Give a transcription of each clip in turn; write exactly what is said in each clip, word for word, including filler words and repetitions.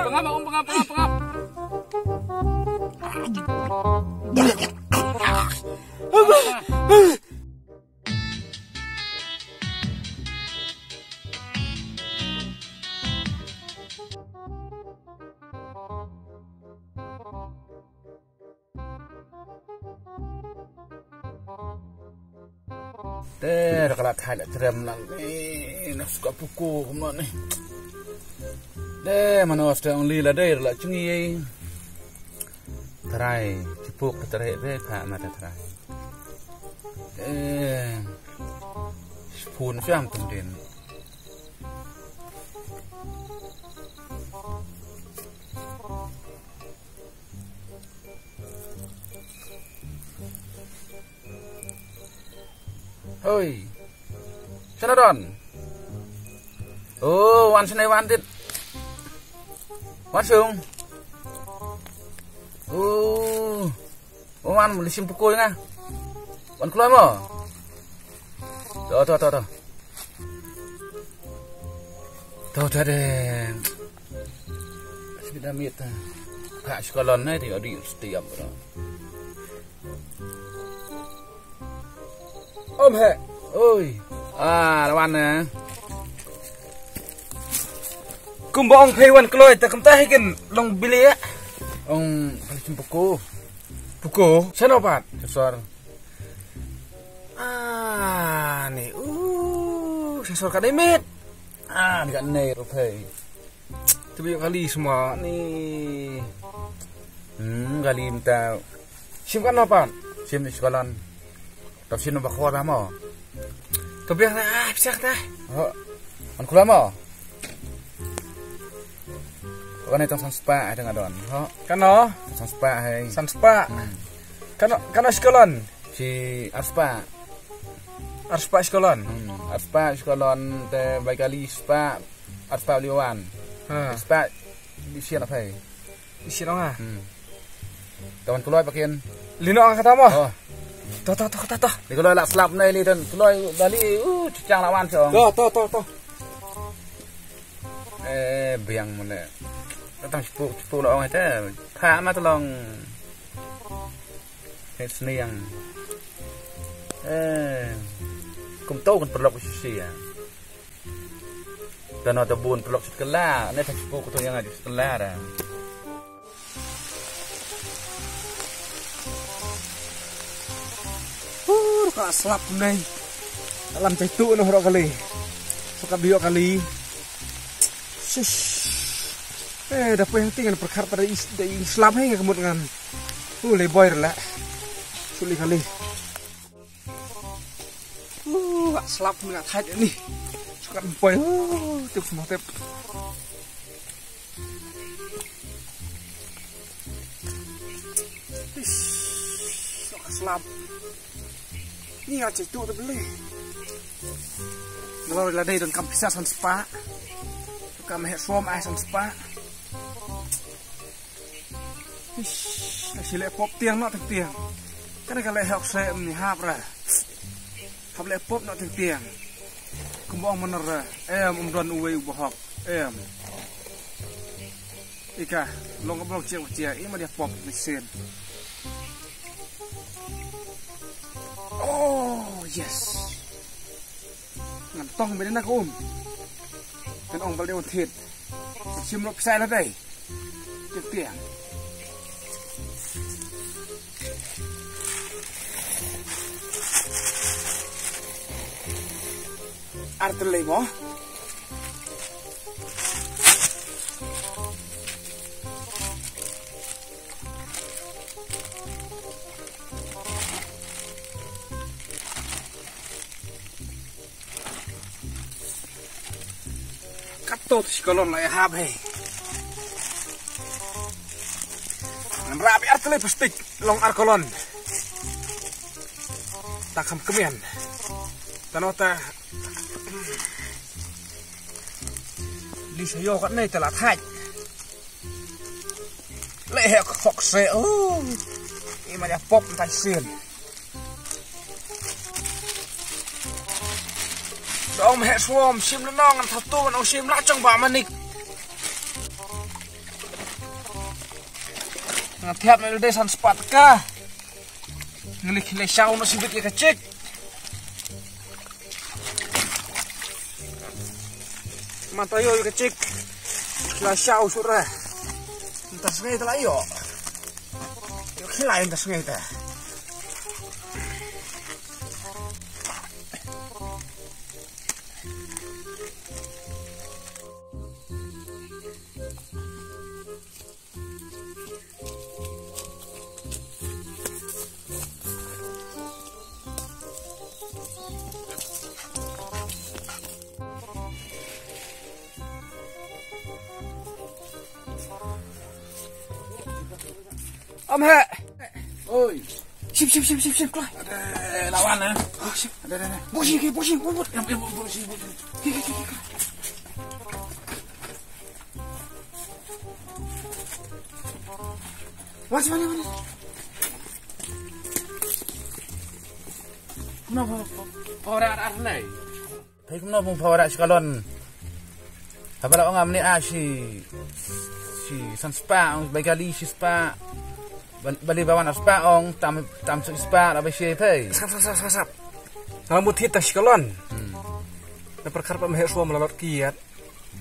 Pangap, um, pangap, pangap, pangap. Te, da ka la thait la trem lang. Eh, na suka puku kumno ni. Te, mano ste ong li la dei la chngi. Trai, chipuk te trai te pha ma te trai. Eh, spoon siam tum din. Hoi. Sana don. Oh, wan sana wan dit. Wan sung. Oh. Oh, wan muli sim pukul nga. Wan keluar mo. To, to, to, to. To, to deh. Sibida mit. Ka sekolah na di odi setiap bro. Om he. Oi. Ah, lawan na. Kumba ong phei wan kloi ta kumta hi kin long bilia. Ong phei sim puku. Puku. Sano pat. Sor. Ah, ni. Uh, sensor ka dei mit. Ah, ni ka nei ro phei. Tapi kali semua ni. Hmm, kali minta. Sim ka no pan? Sim di sekolah. Tau sim no bakor mo. Tapi ah, bisa kata. Oh. An kula mo. Kan itu san spa ada ngadon. Ho. Kano? San spa hai. San spa. Hmm. Kano, kano sekolah? Si Arspa. Arspa sekolah. Hmm. Arspa sekolah te bai kali spa Arspa liwan. Ha. Spa di sian apa hai? Di sian nga. Hmm. Tawan keluar pakin. Lino ang kata mo. Oh. To, to, to, to, to. Di keluar lak selap nai li dan keluar dali uh cecang lawan song. To, to, to, to. Eh, biang mana. Datang sepuk, sepuk lo ong ite. Pha ma telong. Hei seniang. Eh, kum tau kan perlok sisi ya. Dan ada bun perlok sekolah, ne tak sepuk tu yang ada sekolah dah. Huh, ka slap nei. Alam chai tu noh ro kali. Sokat biok kali. Shush. Eh, da poi hati ngan perkhat pada is, da i slap hei ngan kemut ngan. Uh, le boy rela. Suli kali. Uh, ka slap ngan thait ni. Sokat boy. Uh, tip semua tip. Ish, sok slap. Ni nga chai tu te beli. Nalor la dei don kam pisa san spa. Tu kam heh som ai san spa. Ish, ka shi leh pop tiang no tiang tiang. Kan ka leh hok se ni hap ra. Hap leh pop no tiang tiang. Kumba ong manar ra. Em, um don uwei u bahok. Em. Ika, long ka blok chiak chiak, i ma dia pop ni sin. Oh, yes. Ngan tong bini na ka um. Kan ong bal dia un thit. Sim lok sai la dai. Tiang tiang. Ar tylli mo. Kato tu si kolon la hap hei. Ngan rap ar tylli plastik long ar kolon. Ta kham kemian. Tano ta. Li sa yo kat nei ta la thait. Le he khok se. Oh. I ma dia pop ta sin. Dong he suom sim le nong an thatu nong sim la chang ba manik. Nga thiap na dei san spah ka. Nga li khie leit shaw noh shibit ïa ka chik. Mynta ïoh ïa ka chik. La shaw shuh re. Mynta sngi te la ïoh. Ïoh khie leit mynta sngi te. Am he. Oi. Sip, sip, sip, sip, sip, keluar. Ada lawan, eh. Oh, sip. Ada, ada, ada. Pusing, pusing, pusing. Yang, yang, pusing, pusing. Ki, ki, ki, ki. Wan, sip, wan, wan. Kenapa? Orang ada, ada, ada. Phi kumno phi phaw rah shi kalon. Haba la ong amne a shi, shi san spah, ong bai kali shi spah. Ban, bali ba wan spah ong tam, tam shi spah la bai shi phi. Sap, sap, sap, sap, sap. Nga la mut thied tang shi kalon. Hmm. Na pyrkhat ba mhe shuwa ma la lot kiad.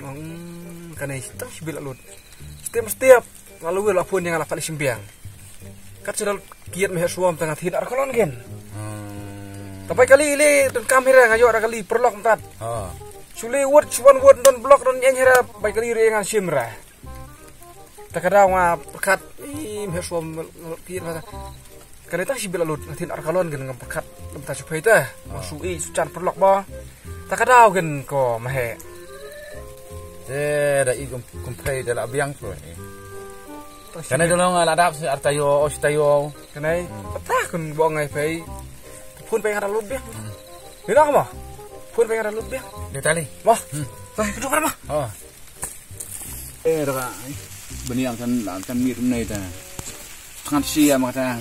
Ong kane tang shi bit la lut. Step, step. Nga la wir la phone ïa nga la pat leit shim biang. Kat shu da kiad mhe shuwa tang nga thied ar kalon gen. Hmm. Tapai kali le don kam hira nga ïoh ra kali paralok mtat. Ha. Shu le wut shu wan wut don blok don ïeng hira bai kali re nga shim ra. Ta ka daw nga pyrkhat i mhe shuwa kiad mata. Kane tang shi bit la lut nga thied ar kalon gen nga pyrkhat. Mynta shu phai te. Ma shu i shu jan paralok ba. Ta ka daw gen ko mhe. Te da i kum, kum phai da la biang ko. Kane da long la dap se ar tayo, os tayo. Kane pata kun bong ngai phai. Phun phai nga da lut biang. Ni nak ma. Phun phai nga da lut biang. Ni tali. Wah. Hmm. Tah, duduk ma. Oh. Eh, raka. Bani ang kan, ang kan mir nai ta. Tang shi ya ma ta.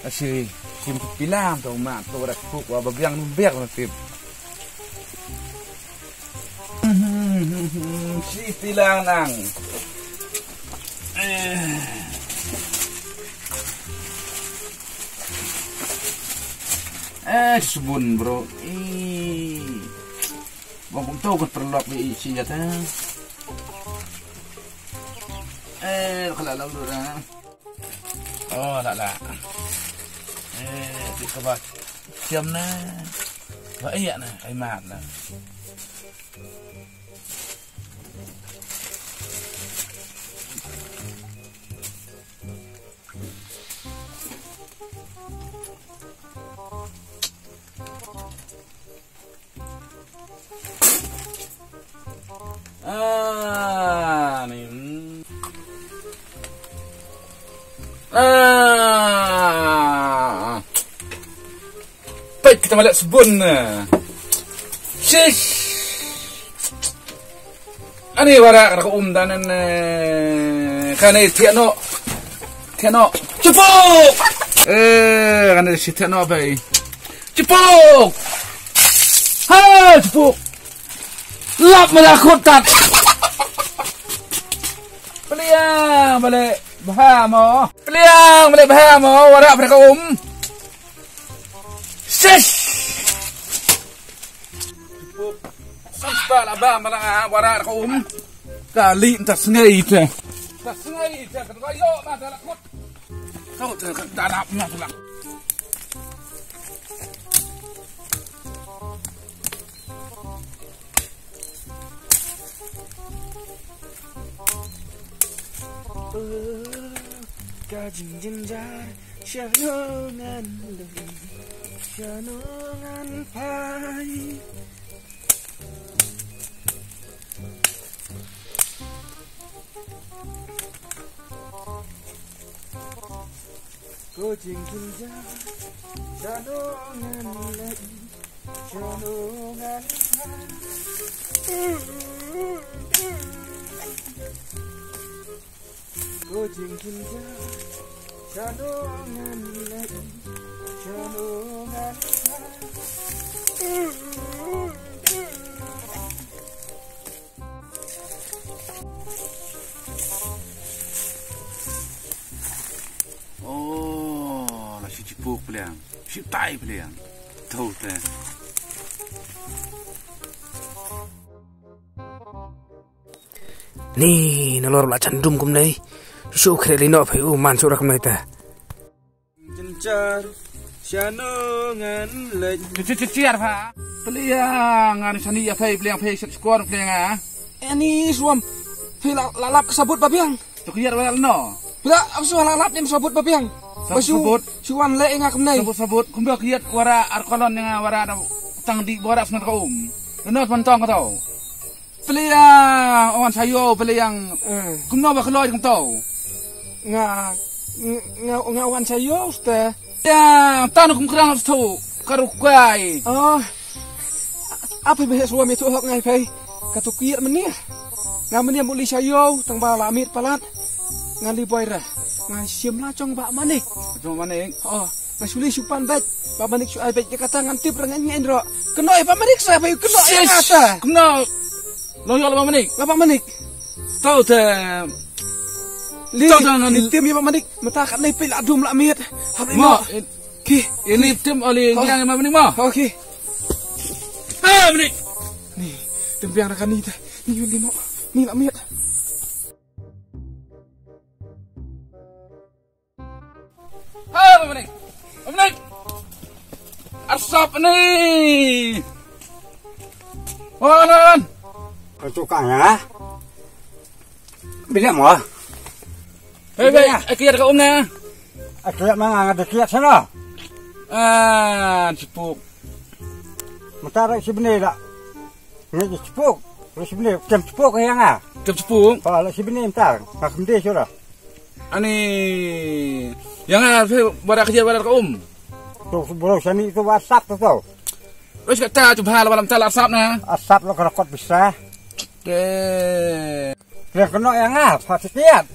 Asi sim pilam to ma to rak puk wa ba biang biang na tip. Si pilang nang. Eh. Eh, subun, bro. Eh. Bang kum tau kat perlok di isi ya ta. Eh, kalau lalu dah. Oh, la la. Eh, ti ka ba kiam na. Ba iya na, ai mat na. Ah, ni. Ah. Peit kita malik sebun. Shish. Ani wara ka um dan ne. Kane thiah noh. Thiah noh. Chupuk. Eh, kane shi thiah noh bai. Chupuk. Ha, chupuk. Lap mala khut tat. Peliang balik bha mo. Peliang balik bha mo. Wara pada ka um. Shish. San spah la ba ma la wara ka um. Kali ta sngai te. Ta sngai te ka yo ma ta la kut. Kau te ka da na ma la. Ka jingjynjar shano ngan lei, shano ngan phai. Ko jingjynjar shano ngan lei, shano ngan phai. Ko jingjynjar shano ngan lei, shano ngan phai. Pliang, shi tai pliang. Tho te. Ni, nalor la chan dum kumne. Shu kre li no phe u man shu rak kumne ta. Jenchar, shano ngan leit. Chi, chi, chi, chi, ar pha. Peliang, ngan shani ya phe, peliang phe, shit skor, peliang, ah. Ani suam. Phe la, la lap ka sabut ba biang. To kiar wa no. Pela, am su la lap ni sabut ba biang. Sab-, ba shu, sabut. Shu wan le nga kumne. Sabut, sabut. Kumba kiar wara ar kolon nga wara da tang di bora snat ka um. No pantong ka tau. Peliang, wan sayo, peliang. Eh. Kumno ba kloi kong tau. Nga, nga, nga wan sayo, ste. Ya, tan kum krang stu, karu kwai. Oh. Apa be suami tu hok ngai pei. Katu kiat menia. Nga menia muli sayo, tang ba la mit palat. Nga li boy ra. Nga sim la chong ba manik. Chong manik. Oh. Nga suli supan bek. Ba manik su ai bek. Dia kata ngan tip ra ngan ngen ro. Keno ai ba manik sa pei keno ai kata. Keno. Lo yo lo ba manik. Lo ba manik. Tau te. Li. Tau te ngan li tim ya ba manik. Mata kat nai pei la dum la mit. Hap mo. Ki. Ini tim oli ngiang ma mani mo. Oke. Ah, mani. Ni, tim biang rakan ni ta. Ni yun di mo. Ni la miat. Ah, mani. Mani. Arsap ni. Wanan. Tukang ya. Bila mo. Hei, hei, ai kiat ka um na. Ai kiat ma nga, nga da kiat sana. Ah, sipuk. Mata ra si bne la. Nga ji sipuk. Ra si bne, kem sipuk ya nga. Kem sipuk? Ha, la si bne mata. Nga kemde sura. Ani, ya nga, hei, bara kiat bara ka um. Tu bro sani tu WhatsApp tu tu. Wis kata tu bhal balam tala asap na. Asap lo kerekot bisa. Te. Yang kena yang ah, pati kiat.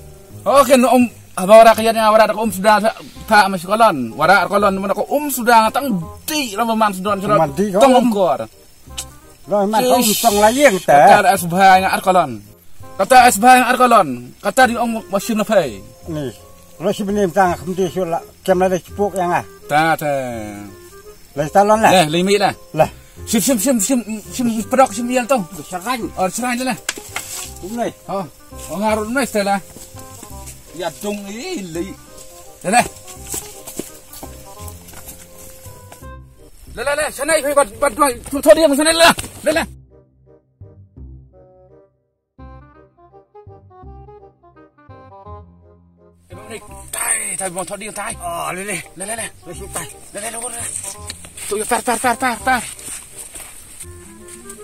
Oke, no um, haba wara kiat nya wara um sudah ta masih kolon. Wara kolon mana ko um sudah tang di lama man sudah sudah. Man di ko tong um. Kor. Lo man tong tong laying ta. Kata as bhai nga ar kolon. Kata as bhai nga ar kolon. Kata di ong masih na phai. Ni. Lo si benim tang kemdi sula. Kem la da chipuk yang ah. Ta ta. Lai talon la. Leh, limi la. La. Sim sim sim sim sim pedok sim yel tu. Serang. Oh, serang la. Kumnai. Oh. Oh, ngarut nai stela. Ya dong i li. La la. La la la, sanai phi bat bat tu tu dia sanai la. La la. Eh, Bang Nik, tai, tai, Bang Thodi, tai. Oh, le, le. Le, le, le. Le, su, tai. Le, le, le, le. Tu, ya, tar, tar, tar, tar, tar.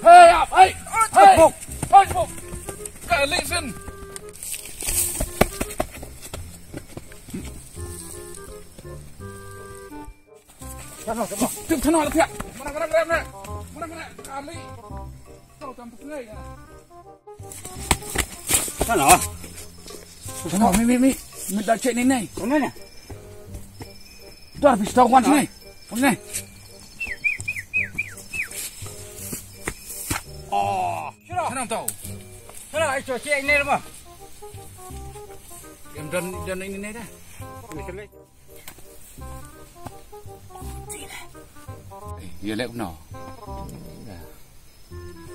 Hey, up, hey, hey. Bok. Hey, bok. Ka, listen. Sana, sana. Tim, tim, sana, latihan. Mana, mana, mana, mana? Mana, mana? Kali. Kau tam pesengai, ya. Sana. Sana, mi, mi, mi. Mi dah cek ni, ni. Mana ni? Dah habis tahu kan sini. Mana ni? Oh. Sana, tahu. Sana, itu cek ni, apa? Yang dan, dan ini, ni dah. Ini selai. Ïa leh kumno?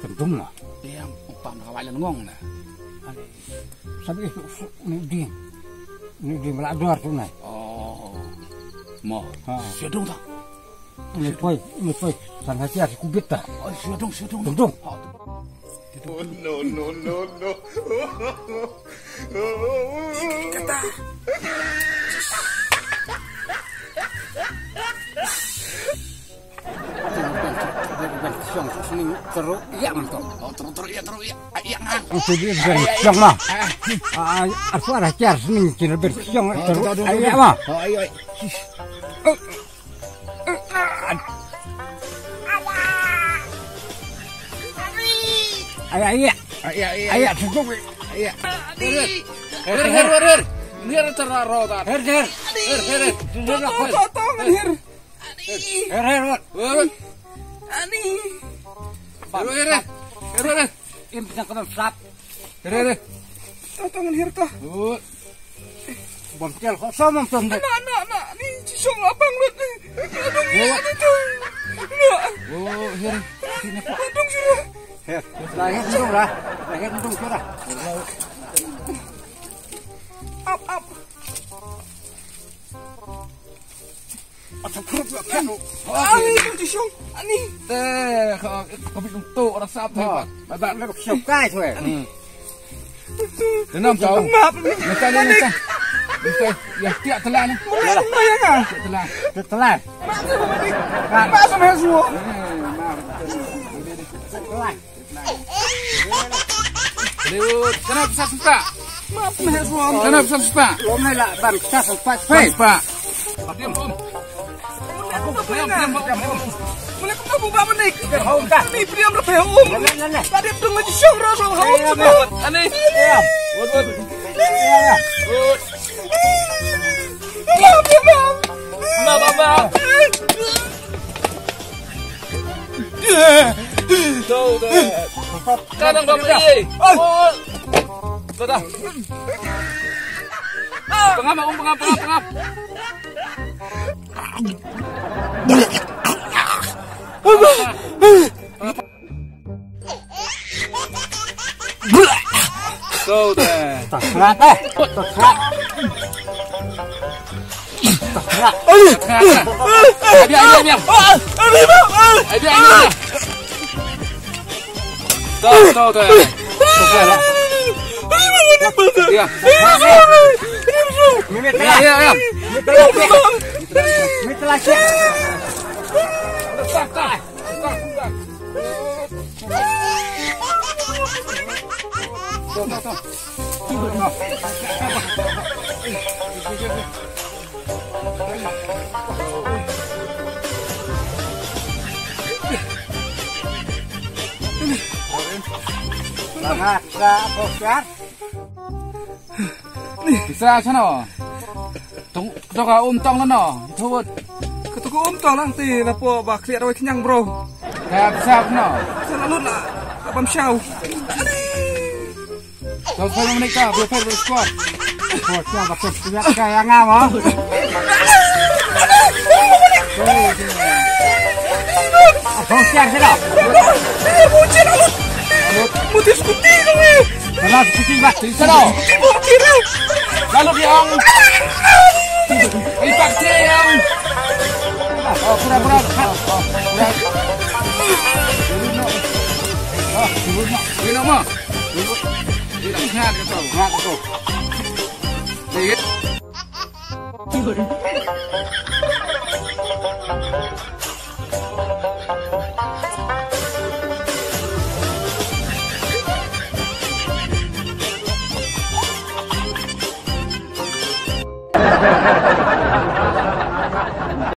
Tentum lah. Ïa u pam ka wai leh ngong na. Sabi tu ni ding. Ni ding la dor tu nai. Oh. Mo. Ha. Siadong ta. Ni poi, ni poi. Sang hati aku bit ta. Oh, siadong, siadong. Tentum. Ha. Oh, no, no, no, no. Kata. Siong sini teruk ya mantap. Oh, teruk teruk ya teruk ya. Ai ya ngan. Itu dia siong mah. Ah, aku ada car sini kira ber siong teruk. Ai ya mah. Oh, ayo. Ay, ay, ay. Ay, ay, ay. Ay, ay, sugok. Ay, ay. Her, her, her, her. Her, tara, ro, ta. Her, her. Her, her, her. Tong, tong, tong, her. Her, her, her. Her. Ani. Her, her, her. Her, her, her. Im, tang, tang, sat. Re, re. Ta, ta, ngan her ta. Ut. Bom tel ko, so bom tom de. Na, na, na, ni, ci song abang lut ni. Wo, wo, her, her, her, her, her, her, her, her, her, her, her, her, her, Ap, ap. Ap, ap, ap, ap. Ani, tu ti shong. Ani. Te, ka, ka bit tu, orang sap tu. Oh. Hebat. Hebat. Lebih shong kai tu, eh. Hmm. Tenang, kau. Maaf. Minta ni, minta. Minta. Ya, tiap telan ni. Boleh, boleh, ya, kan? Tiap telan. Tiap telan. Maaf, maaf, maaf, semua. Eh, maaf. Tiap telan. Aduh, kenapa susah, susah? Maaf, meh, suam. Kenapa susah, susah? Suam ni lah, bang, susah, susah, susah. Susah. Diam, Om. Diam, diam, diam, diam. Boleh kamu buka menik? Diam, Om, dah. Ni, diam, dah, Om. Lele, lele. Tadi tu ngaji syok, Rasul. Lele, lele. Ani. Diam. Wot, wot. Diam. Wot. Maaf, maaf, maaf. Maaf, maaf, maaf. Tuh, tuh. Kadang bang beli. Oh. Tuh, tuh. Pengap, Om, pengap, pengap, pengap. Tuh, tuh. Tak serat, eh. Tak serat. Tak serat. Diam, diam, diam. Diam, diam, diam. Tuh, tuh, tuh. Tak serat, eh. Ya. Mimi, ya, ya, ya. Mimi, telah. Tak, tak. Bangat ka, Bos, ya? Pisa sano. Tong, to ka um tong lano. Thawut. Ka to ka um tong lang ti lapo ba khlieh roi khñiang bro. Ka pisa sano. Sa la lut la. Ka bam shaw. To sa menik ka, bo pher bo squad. Ko cha ba to ka ya nga mo. Abang siar sino. Mutis kuti kami. Kalau kuti bak sino. Lalu dia ang. Lipat dia ang. Oh, pura pura. Oh, pura. Oh, pura. Ini nama? Ini nama? Ini nama? Ini nama?